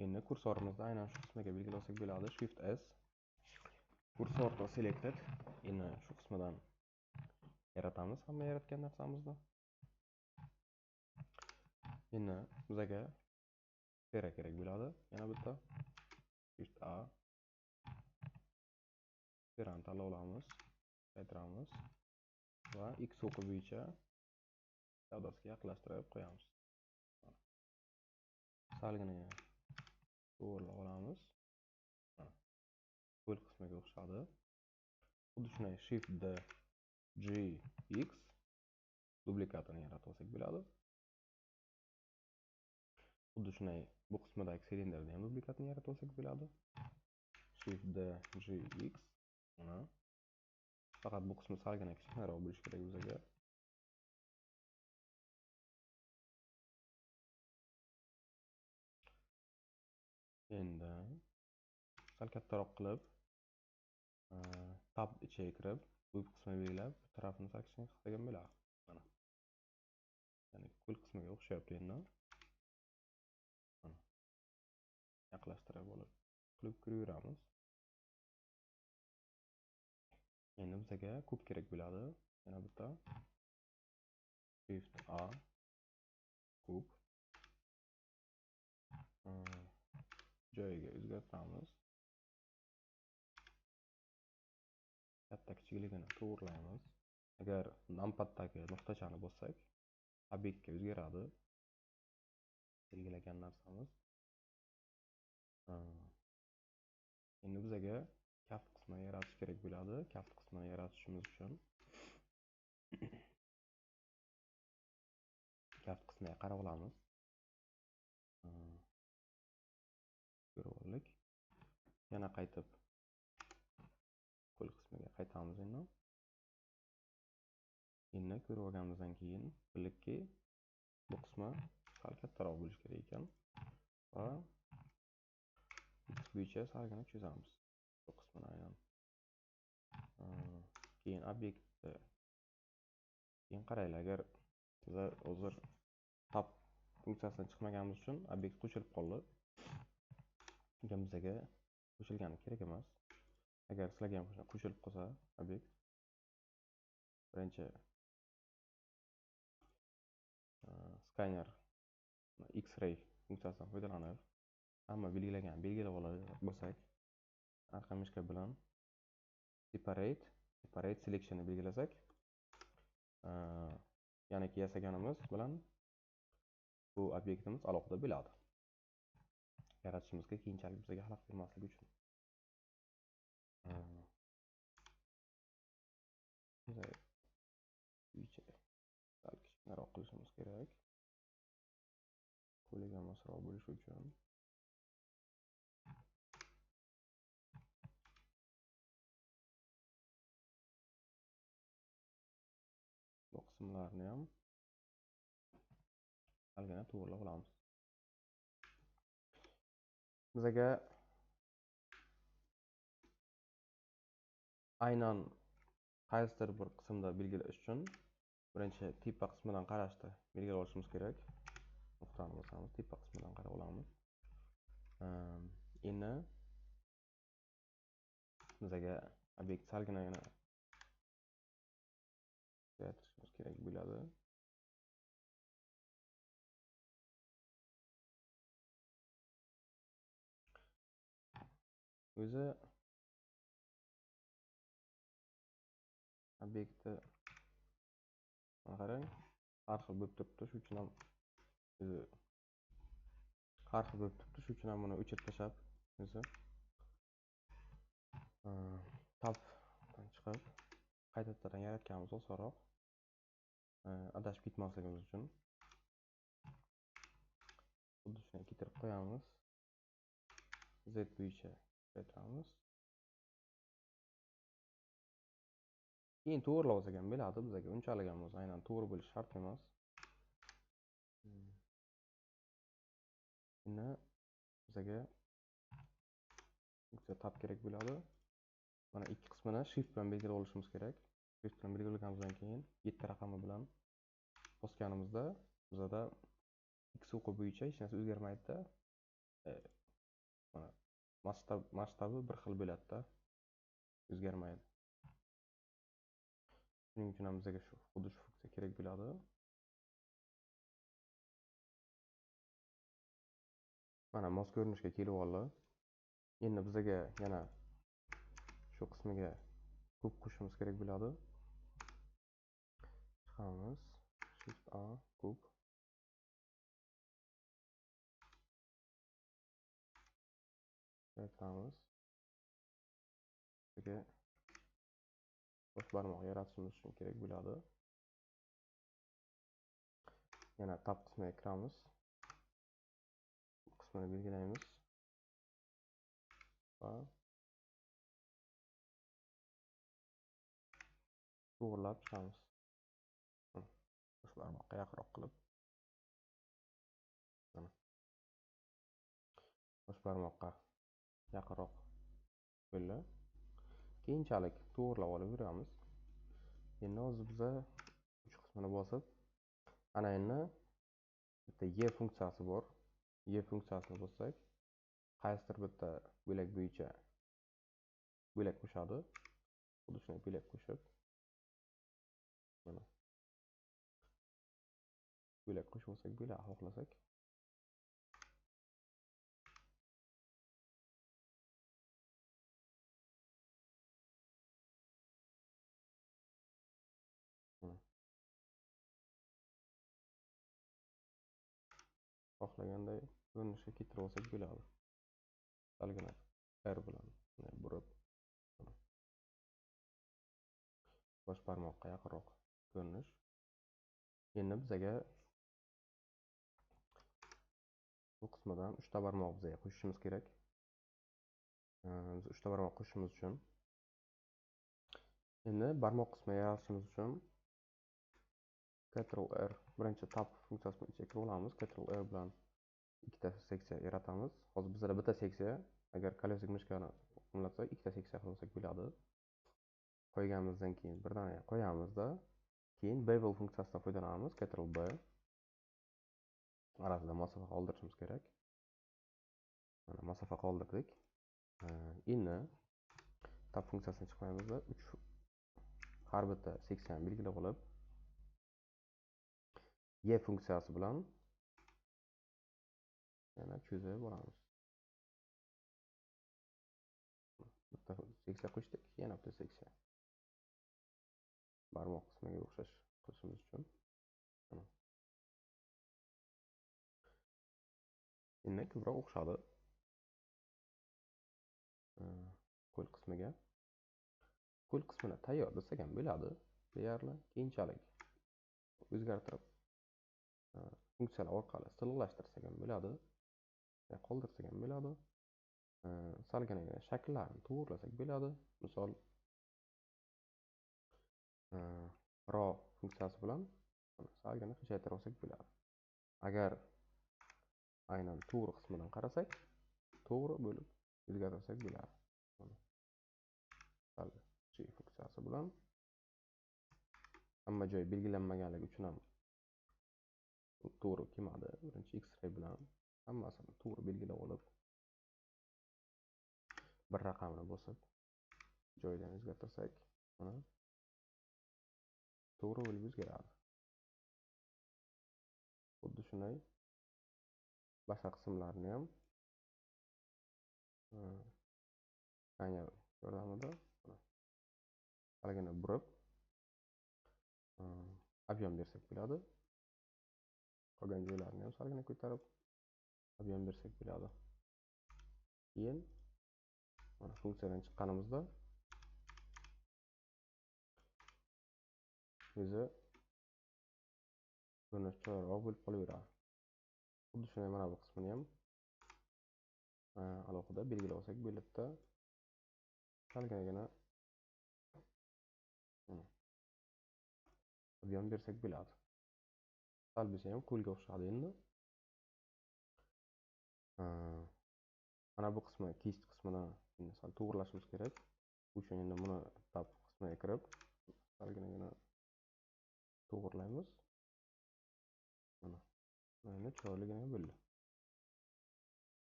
Endi kursorimizni aynan shu qismiga belgilasak bo'ladi. Shift S. Kursor to selected. Endi shu qismidan yaratamiz hamma yaratgan narsamizni. Endi bizaga sfera kerak bo'ladi. Yana bitta Shift A. Sferani tanlab olamiz, qaytaramiz va X o'qi bo'yicha savdosiga yaqinlashtirib qo'yamiz. Salgina to'g'rilab olamiz. Qo'l qismiga o'xshadi. Xuddi shunday Shift D G X duplikatini yaratib olsak bo'ladi. Xuddi shunday bu qismidagi silindrani ham duplikatini yaratib olsak bo'ladi. Shift D G X. Mana faqat bu qismi salgina kichkinaroq bo'lishi kerak bizga. Endi sal kattaroq qilib tab ichiga kirib bu qismini belgilab, bu tarafini sal kichkina qilsak ham bo'ladi. Mana. Ya'ni qo'l qismiga o'xshayapti endi. Mana. Yaqinlashtirib olib qilib ko'raveramiz. Endi bizga kub kerak bo'ladi. Yana bitta Shift A kub joyiga o'zgartiramiz. Katta kichikligini to'g'rilaymiz. Agar numpaddagi nuqtachani bossak, obyektga o'zgaradi belgilagan narsamiz. Endi bizga kaft qismini yaratish kerak bo'ladi. Kaft qismini yaratishimiz uchun kaft qismiga qarab olamiz. Ko'rib oldik. Yana qaytib qo'l qismiga qaytamiz endi. Endi ko'rib olganimizdan keyin bildikki, bu qismi sal kattaroq bo'lishi kerak ekan va X bo'yicha salgina cho'zamiz bu qismini aynan. Keyin obyektni keyin qaranglar, agar biz hozir tab funksiyasidan chiqmaganimiz uchun obyekt qo'shilib qoldi. Lekin bizga qo'shilgani kerak emas. Agar sizlarga ham qo'shilib qolsa obyekt, birinchi skaner X-ray funksiyasidan foydalanib hamma belgilagan belgilab oladi bo'lsak, arqa mishka bilan separate selection'ni belgilasak, ya'niki yasaganimiz bilan bu obyektimiz alohida bo'ladi. Yaratishimizga keyinchalik bizga xalaqit bermasligi uchun. Sal kichkinaroq qilishimiz kerak. Qo'liga mosroq bo'lishi uchun. Bu qismlarni ham salgina to'g'rilab olamiz. Bizga aynan qaysidir bir qismda belgilash uchun birinchi tepa qismidan qarashni belgilab olishimiz kerak. Nuqtani bosamiz, tepa qismidan qarab olamiz. Endi bizga obyekt salginagina yaratishimiz kerak bo'ladi. O'zi obyektni qarang, har xil bo'lib turibdi, shu uchun ham o'zi har xil bo'lib turibdi, shu uchun ham buni o'chirib tashlab o'zi tabdan chiqib qaytadan yaratganimiz osonroq, adashib ketmasligimiz uchun. Xuddi shunday keltirib qo'yamiz. Z bo'yicha qaytaramiz. Keyin to'g'rilab olsak ham bo'ladi, bizga unchalik ham o'zi aynan to'g'ri bo'lishi shart emas. Endi bizga funksiya tab kerak bo'ladi. Mana ikki qismini shift bilan belgilab olishimiz kerak. Shift bilan belgilaganimizdan keyin 7 raqami bilan bosganimizda bizada x o'qi bo'yicha hech narsa o'zgarmaydi-da. Mana masshtabi bir xil bo'ladi-da, o'zgarmaydi. Shuning uchun ham bizga shu xuddi shu funksiya kerak bo'ladi. Mana mos ko'rinishga kelib oldi. Endi bizga yana shu qismiga ko'p qo'shishimiz kerak bo'ladi. Chiqamiz. Shift A ko'p. Yaratamiz. Bizga bosh barmoq yaratishimiz uchun kerak bo'ladi. Yana tab qismiga kiramiz. Bu qismini belgilaymiz. Va to'g'rilab chiqamiz. Bosh barmoqqa yaqinroq qilib. Mana. Bosh barmoqqa yaqinroq bo'ldi. Keyinchalik to'g'rilab olib yuramiz. Endi hozir biza 3 qismini bosib, ana endi bitta E funksiyasi bor. E funksiyasini bossak, qaysidir bitta bo'lak bo'yicha bo'lak qo'shadi. Xuddi shunday bo'lak qo'shib, mana bo'lak qo'shib olsak bo'ladi, xohlasak. Xohlaganday ko'rinishga keltirib olsak bo'ladi. Salgina R bilan burib bosh barmoqqa yaqinroq ko'rinish. Endi bizaga bu qismidan 3 ta barmoq bizaga qo'shishimiz kerak. Biz 3 ta barmoq qo'shishimiz uchun endi barmoq qismini yaratishimiz uchun Ctrl R birinchi tab funksiyasi bilan ichiga kirib olamiz. Ctrl R bilan ikkita seksiya yaratamiz. Hozir bizda bitta seksiya, agar kolesik mishkani qo'llatsak, ikkita seksiya qilsak bo'ladi. Qo'yganimizdan keyin birdaniga qo'yamizda, keyin bevel funksiyasidan foydalanamiz. Ctrl B arasida masofa qoldirishimiz kerak. Mana masofa qoldirdik. Endi tab funksiyasini chiqaramizda 3 har bitta seksiyani belgilab olib E funksiyasi bilan yana cho'zib olamiz. Bitta seksiya qo'shdik, yana bitta seksiya. Barmoq qismiga o'xshash qilishimiz uchun. Endi ko'proq o'xshadi qo'l qismiga. Qo'l qismini tayyor desak ham bo'ladi deyarli. Keyinchalik o'zgartirib funksiyalar orqali silliqlashtirsak ham bo'ladi, qoldirsak ham bo'ladi. Salginagina shakllarini to'g'rilasak bo'ladi. Misol ro funksiyasi bilan salgina qisaytirib olsak bo'ladi. Agar aynan to'g'ri qismidan qarasak, to'g'ri bo'lib o'zgartirsak bo'ladi. Sal G funksiyasi bilan hamma joy belgilanmaganligi uchun ham to'g'ri kelmadi. Birinchi X-ray bilan hammasini to'g'ri belgilab olib, bir raqamni bosib joyidan o'zgartirsak, mana to'g'ri bo'lib o'zgaradi. Xuddi shunday boshqa qismlarni ham aynan yordamida salgina burib ob'yom bersak bo'ladi. Qolgan joylarini ham salgina ko'tarib ob'yom bersak bo'ladi. Keyin mana funksiyadan chiqqanimizda o'zi ko'rinish chiroyliroq bo'lib qolaveradi. Xuddi shunday mana bu qismini ham alohida belgilab olsak bo'ladi. Salginagina ob'yom bersak bo'ladi. Sal bo'lsa ham qo'lga o'xshadi endi. Mana bu qismi, kist qismini endi sal to'g'rilashimiz kerak. Bu uchun endi buni tab qismiga kirib, salginagina to'g'rilaymiz. Mana endi chiroyligina bo'ldi.